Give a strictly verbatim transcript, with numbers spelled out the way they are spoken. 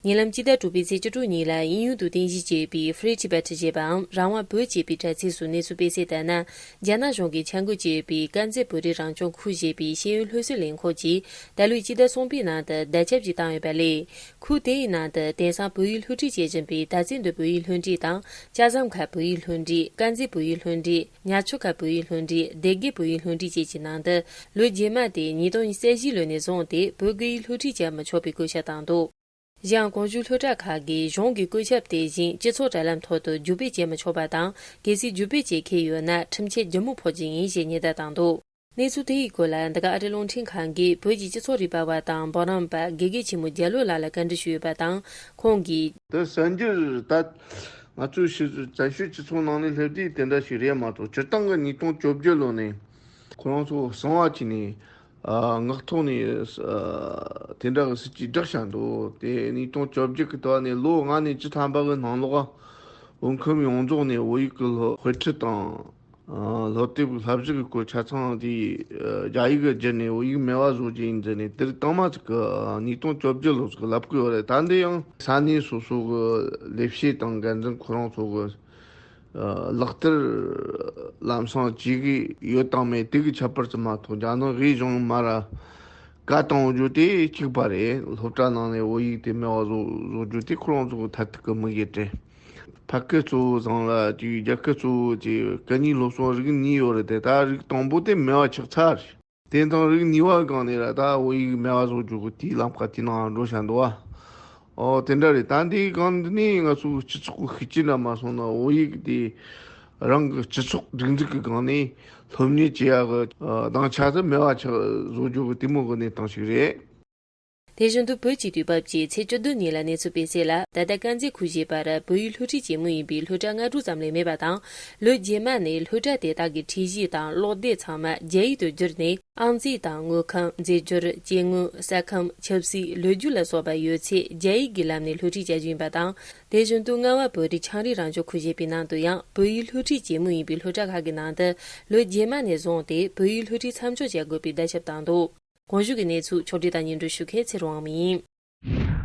ཉེ་ལམ་སྤྱི་ཟླ་དྲུག་པའི་ཚེས་བཅུ་དྲུག་ཉིན་ལ་དབྱིན་ཡུལ་དུ་རྟེན་གཞི་བྱས་པའི་Free Tibet ཞེས་པའམ་རང་དབང་བོད་ཅེས་པའི་དྲ་ཚིགས་སུ་གནས་ཚུལ་སྤེལ་གསལ་ལྟར་ན། རྒྱ་ནག་གཞུང་གིས་འཆར་འགོད་བྱས་པའི་དཀར་མཛེས་བོད་རིགས་རང་སྐྱོང་ཁུལ་ཞེས་པའི་ཤེས་ཡོན་སློབ་གསོའི་ལས་ཁུངས་ཀྱིས་ད་ལོའི་སྤྱི་ཟླ་གསུམ་པའི་ནང་དུ་བརྡ་ཁྱབ་ཅིག་བཏང་ཡོད་པ་ལས། ཁུལ་དེའི་ནང་དུ་དེང་སང་བོད་ཡིག་སློབ་ཁྲིད་བྱེད་བཞིན་པའི་དར་རྩེ་མདོ་བོད་ཡིག་སློབ་འབྲིང་དང་། ལྕགས་ཟམ་ཁ་བོད་ཡིག་སློབ་འབྲིང་། དཀར་མཛེས་བོད་ཡིག་སློབ་འབྲིང་། ཉ་ཆུ་ཁ་བོད་ཡིག་སློབ་འབྲིང་། སྡེ་དགེ་བོད་ཡིག་སློབ་འབྲིང་བཅས་ཀྱི་ནང་དུ། ལོ་རྗེས་མ་དེ་ཉིས་སྟོང་ཉེར་བཞི་ལོ་ནས་བཟུང་སྟེ་བོད་སྐད་ཡིག་སློབ་ཁྲིད་བྱ་མི་ཆོག་པའི་བཀོད་ཁྱབ་བཏང་འདུག་གཞན་གོང་ཞུས་སློབ་གྲྭ་ཁག་གིས་གཞུང་གི་བཀོད་ཁྱབ་དེ་བཞིན་སྤྱི་ཚོགས་དྲ་ལམ་ཐོག་ཏུ་བརྒྱུད་སྤེལ་བྱེད་མི་ཆོག་པ་དང་། གལ་སྲིད་བརྒྱུད་སྤེལ་བྱེད་མཁན་ཡོད་ན་ཁྲིམས་ཆད་ལྗིད་མོ་ཕོག་རྒྱུ་ཡིན་ཞེས་ཉེན་བརྡ་བཏང་འདུག་གནས་ཚུལ་དེ་ཡི་སྐོར་ལ་འདི་ག་ཨ་རི་རླུང་འཕྲིན་ཁང་གིས་བོད་ཀྱི་སྤྱི་ཚོགས་རིག་པ་བ་དང་འབུམ་རམས་པ་དགེ་རྒན་ཆེན་མོ་རྒྱ་ལོ་ལགས་ལ་བཀའ་འདྲི་ཞུས་ཡོད་པ་དང་། ཁོང་གིས། དེ་གསར་འགྱུར་ད་ང་ཚོའི་ཕྱི་བཙན་བྱོལ་སྤྱི་ཚོགས་ནང་ནས་སླེབས་དུས་དེ་འདྲ་ཞིག་རེད་མ་གཏོགས། སྤྱིར་བཏང་གི་ཉིས་སྟོང་བཅོ་བརྒྱད་ལོ་ནས་ཁོ་རང་ཚོ་གསང་བ་བྱས་ནས། ཨ། ངག་ཐོག་ནས། ཨ། དེ་འདྲ་གི་སྲིད་ཇུས་བསྒྲགས་བཞག་འདུག་དེ་ཉིས་སྟོང་བཅོ་བརྒྱད་ཀྱི་དུས་ནས་ལོ་ལྔ་ནས་བཅུ་ཐམ་པ་གི་ནང་ལོགས། བོད་ཁམས་ཡོངས་རྫོགས་ནས་བོད་ཡིག་གི་སློབ་དཔེ་ཁྲིད་དང་། ཨ། སློབ་དེབ་བསླབ་གཞི་གི་སྐོར་ཆ་ཚང་དེ་རྒྱ་ཡིག་གི་བསྒྱུར་ནས་བོད་ཡིག་མེད་པ་བཟོ་རྒྱུ་ཡིན་ཟེར་ནས། དེ་རིང་དང་མ་ཅིག་གི་ཉིས་སྟོང་བཅོ་བརྒྱད་ལོ་ཟིག་གི་ལབ་གི་ཡོད་རེད། ད་འདི་ཡང་ས་གནས་སོ་སོ་གི་ལས་བྱེད་དང་འགན་འཛིན་ཁོ་རང་ཚོ་གི། ཨ། ལག་བསྟར་ལམ་སང་བྱེད་གི་ཡོད་དང་མེད་དེ་གི་ཁྱད་པར་ཙམ་མ་གཏོགས། རྒྱ་ནག་གིས་གཞུང་མར་བཀའ་བཏང་རྒྱུ་དེ་གཅིག་པ་རེད། སློབ་གྲྭ་ནང་ནས་བོད་ཡིག་དེ་མེད་པ་བཟོ་བཟོ་རྒྱུ་དེ་ཁོ་རང་ཚོ་གི་མཐར་ཐུག་གི་དམིགས་ཡུལ་རེད། ཕ་སྐད་གཙོ་བོ་ཚང་ལ་ཅིག་རྒྱ་སྐད་གཙོ་བོ་ཅིག་སྐད་གཉིས་སློབ་གསོ་རིགས་གཉིས་ཡོད་རེད་དེ། ད་རིགས་དང་པོ་དེ་མེད་པ་ཆགས་ཚར་རེད། དེ་དང་རིགས་གཉིས་པ་སྒང་ནས་ར་ད་བོད་ཡིག་མེད་པ་བཟོ་རྒྱུ་གི་དེའི་ལམ་ཁ་དེའི་ནང་འགྲོ་བཞིན་འདུག་བ། ཨོ། དེ་འདྲ་རེད། ད་འདིའི་སྒང་འདི་ནས་ང་ཚོ་སྤྱི་ཚོགས་ཀྱི་ཤུགས་རྐྱེན་འདྲ་མ་སོང་ན། བོད་ཡིག་དེ་རང་གི་སྤྱི་ཚོགས་སྒྲིག་འཛུགས་ཀྱི་སྒང་ནས་སློབ་གཉེར་བྱེད་ཡག་གི། ཨ། སྡིངས་ཆ་དེ་མེད་པ་ཆགས་བཟོ་རྒྱུ་གི་དེ་མོ་གི་གནས་སྟངས་ཤིག་རེད། དེ་བཞིན་དུ་བོད་ཀྱི་དུས་བབ་ཀྱིས་ཚེས་བཅུ་བདུན་ཉིན་ལ་གནས་ཚུལ་སྤེལ་གསལ་ལ། ད་ལྟ་དཀར་མཛེས་ཁུལ་ཞེས་པར་བོད་ཡིག་སློབ་ཁྲིད་བྱེད་མུས་ཡིན་པའི་སློབ་གྲྭ་ལྔ་དྲུག་ཙམ་ལས་མེད་པ་དང་། ལོ་རྗེས་མ་ནས་སློབ་གྲྭ་དེ་དག་གི་ཁྲིད་གཞི་དང་ཀློག་དེབ་ཚང་མ་རྒྱ་ཡིག་ཏུ་བསྒྱུར་ནས། ཨང་རྩིས་དང་དངོས་ཁམས། རྫས་འགྱུར། སྐྱེ་དངོས། ས་ཁམས། ཆབ་སྲིད། ལོ་རྒྱུས་ལ་སོགས་པ་ཡོད་ཚད་རྒྱ་ཡིག་གི་ལམ་ནས་སློབ་ཁྲིད་བྱ་རྒྱུ་ཡིན་པ་དང་། དེ་བཞིན་དུ་རྔ་བ་བོད་རིགས་ཆའང་རིགས་རང་སྐྱོང་ཁུལ་ཞེས་པའི་ནང་དུ་ཡང་བོད་ཡིག་སློབ་ཁྲིད་བྱེད་མུས་ཡིན་པའི་སློབ་གྲྭ་ཁག་གི་ནང་དུ། ལོ་རྗེས་མ་ནས་བཟུང་སྟེ་བོད་ཡིག་སློབ་ཁྲིད་མཚམས་འཇོག་བྱ་དགོས་པའི་བརྡ་ཁྱབ་བཏང་འདུག་གོང་ཞུས་ཀྱི་གནས་ཚུལ་ཕྱོགས་སྒྲིག་དང་སྙན་སྒྲོན་ཞུ་མཁན་ཚེ་རིང་དབང་མོ་ཡིན།